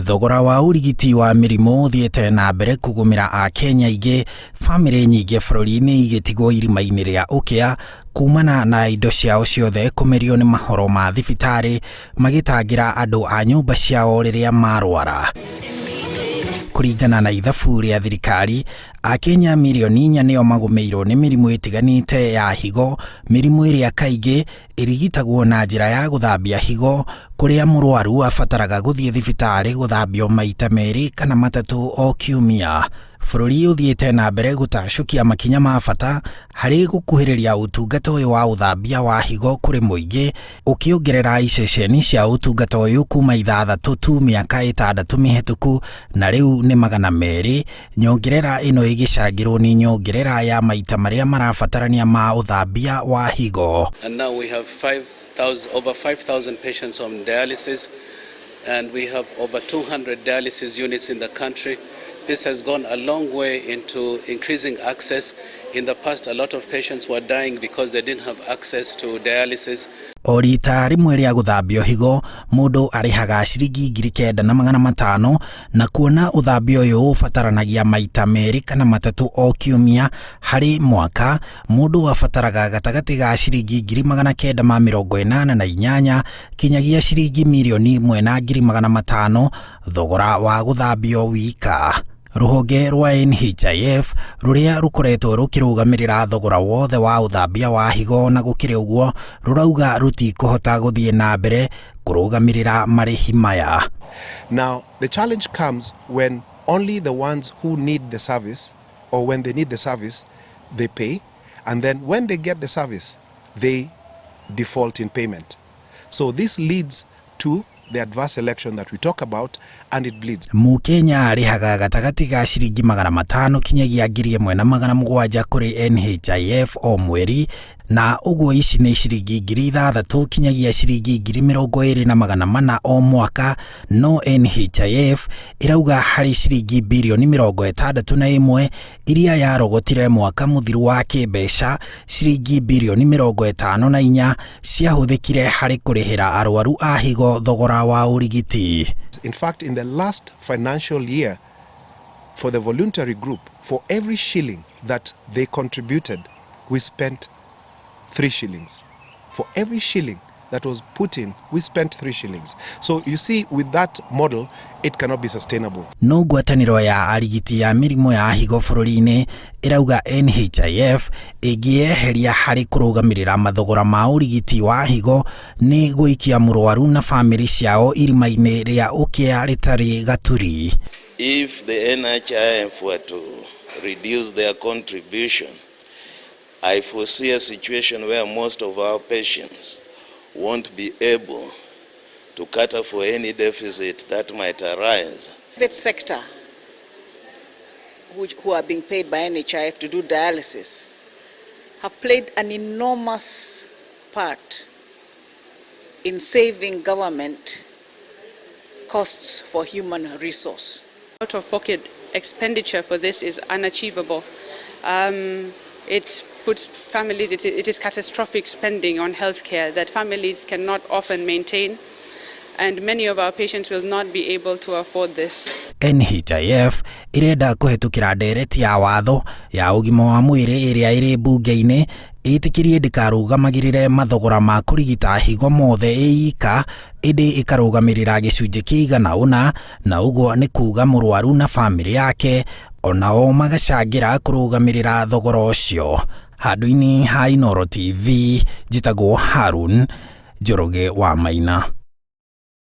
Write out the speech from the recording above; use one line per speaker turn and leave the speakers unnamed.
Thogora wa ũrigiti wa mĩrimũ ũthiĩte na mbere kũgũmĩra Akenya aingĩ, bamĩrĩ nyingĩ bũrũri-inĩ igĩtigwo irima-inĩ rĩa ũkĩa kumana na indo ciao ciothe kũmerio nĩ mahoro ma thibitarĩ magĩtangĩra andũ a nyũmba ciao rĩrĩa marwara. Kũringana na ithabu rĩa thirikari, Akenya mirioni 4 nĩo magũmĩirwo nĩ mĩrimũ ĩtiganĩte ya higo, mĩrimũ ĩrĩa kaingĩ ĩrigitagwo na njĩra ya gũthambia higo, kũrĩa mũrwaru abataraga gũthiĩ thibitarĩ gũthambio maita 2 kana 3 o kiumia. Bũrũri ũthiĩte na mbere gũtacũkia makinya ma bata harĩ gũkuhĩrĩria ũtungata ũyũ wa ũthambia wa higo kũrĩ mũingĩ, ũkĩongerera iceceni cia ũtungata ũyũ kuma 6 tu mĩaka 6 mĩhĩtũku na rĩu nĩ 200, nyongerera ĩno ĩgĩcangĩrwo nĩ nyongerera ya maita marĩa marabatarania ma ũthambia wa higo.
And now we have over 5,000 patients on dialysis, and we have over 200 dialysis units in the country. This has gone a long way into increasing access. In the past, a lot of patients were dying because they didn't have access to dialysis.
O rita rĩmwe rĩa gũthambio higo, mũndũ arĩhaga ciringi 9,500, na kuona ũthambio ũyũ ũbataranagia maita 2 kana 3 o kiumia harĩ mwaka, mũndũ abataraga gatagatĩ ga ciringi 988,000 kinyagia ciringi 1,500,000 thogora wa gũthambio wika. Rũhonge rwa NHIF rũrĩa rũkoretwo rũkĩrũgamĩrĩra thogora wothe wa ũthambia wa higo, na gũkĩrĩ ũguo rũrauga rũtikũhota gũthiĩ na mbere kũrũgamĩrĩra marĩhi maya.
Now, the challenge comes when only the ones who need the service, or when they need the service, they pay, and then when they get the service, they default in payment. So this leads to the adverse selection that we talk about, and it bleeds.
Mũkenya arĩhaga gatagatĩ ga ciringi 500 kinyagia 1,700 kũrĩ NHIF o mweri, na ũguo ici nĩ ciringi 6,000 kinyagia ciringi 20,400 o mwaka, no NHIF ĩrauga harĩ ciringi birioni 61 iria yarogotire mwaka mũthiru wa kĩmbeca, ciringi birioni 54 ciahũthĩkire harĩ kũrĩhĩra arwaru a higo thogora wa ũrigiti.
In fact, in the last financial year, for the voluntary group, for every shilling that they contributed, we spent 3 shillings. For every shilling that was put in, we spent 3 shillings. So you see, with that model, it cannot be sustainable.
No ngwatanĩro ya arigiti ya mĩrimũ ya higo bũrũri-inĩ ĩrauga NHIF ĩngĩeheria harĩ kũrũgamĩrĩra mathogora ma ũrigiti wa higo nĩ gũikia mũrwaru na bamĩrĩ ciao irima-inĩ rĩa ũkĩa rĩtarĩ gaturi.
If the NHIF were to reduce their contribution, I foresee a situation where most of our patients won't be able to cater for any deficit that might arise.
Private sector who are being paid by NHIF to do dialysis have played an enormous part in saving government costs for human resource.
Out-of-pocket expenditure for this is unachievable. It puts families, it is catastrophic spending on healthcare that families cannot often maintain, and many of our patients will not be able to afford this.
NHIF ĩrenda kũhetũkĩra ndereti ya watho ya ũgima wa mwĩrĩ ĩrĩa ĩrĩ mbunge-inĩ ĩtĩkĩrie ndĩkarũgamagĩrĩre mathogora ma kũrigita higo mothe ĩika, ĩndĩ ĩkarũgamĩrĩra gĩcunjĩ kĩigana ũna, na ũguo nĩ kuga mũrwaru na bamĩrĩ yake onao magacangĩra kũrũgamĩrĩra thogora ũcio. Handũ-inĩ ha Inooro TV, njĩtagwo Harun Njoroge wa Maina.